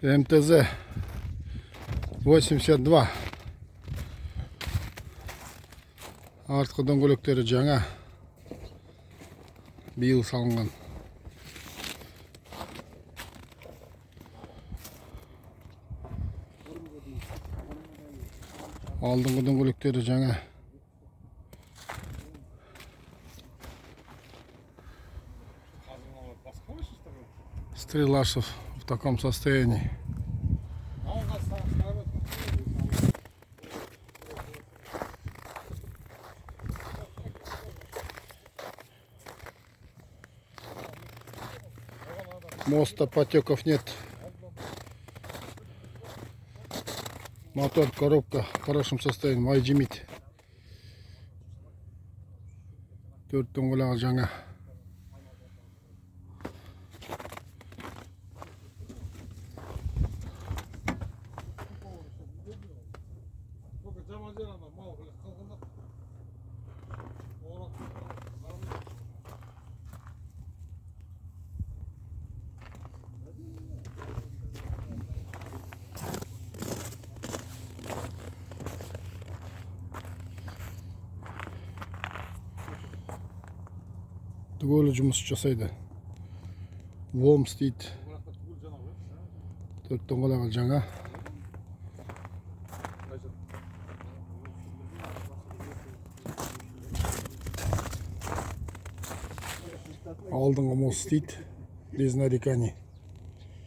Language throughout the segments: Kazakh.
МТЗ 82. Артқы дөңгелектері жаңа. Биыл салынған. Алдыңғы дөңгелектері жаңа. Стрелашев в таком состоянии. Моста потеков нет. Мотор, коробка в хорошем состоянии. Май жемейді. Төрт дөңгелегі жаңа. Жаман жер ана мал қылқындап. Түгелі жұмыс жасайды. ВОМ істейді. Төрт дөңгелегі жаңа. Алдыңғы мост істейді. Без нареканий.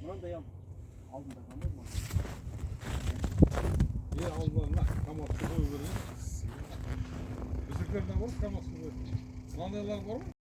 Мынандай алдында қандай ма? Е, алдына КамАЗ қою берген. Біздікілер бар КамАЗ қою. Мынандайлар бар ма?